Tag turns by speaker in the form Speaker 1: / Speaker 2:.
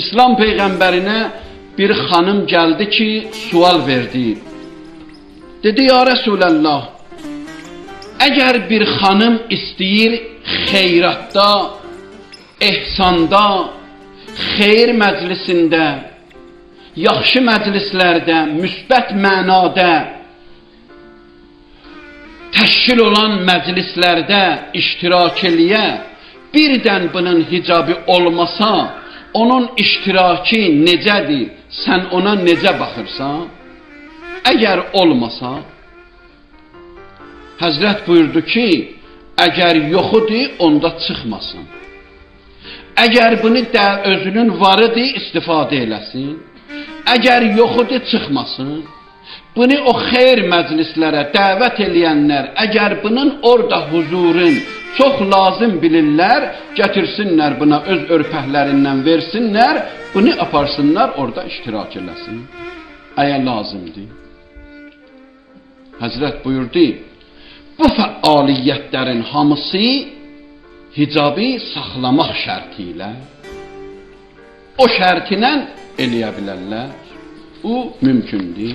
Speaker 1: İslam peyğəmbərinə bir xanım gəldi ki, sual verdi. Dedi, ya Rəsuləllah, əgər bir xanım istəyir xeyratda, ehsanda, xeyir məclisində, yaxşı məclislərdə, müsbət mənada təşkil olan məclislərdə iştirak eləyə, birdən bunun hicabı olmasa, onun iştirakı necədir, sən ona necə baxırsan? Əgər olmasa, Həzrət buyurdu ki, əgər yoxudur, onda çıxmasın. Əgər bunu da özünün varıdır, istifadə eləsin. Əgər yoxudur, çıxmasın. Bunu o xeyir məclislərə dəvət eləyənlər, əgər bunun orada huzurun çox lazım bilirlər, gətirsinlər buna öz örpəklərindən versinlər, bunu aparsınlar, orada iştirak eləsin. Əgər lazımdır. Həzrət buyurdu, bu fəaliyyətlərin hamısı hicabı saxlamaq şərti ilə, o şərti ilə eləyə bilərlər. Bu mümkündür.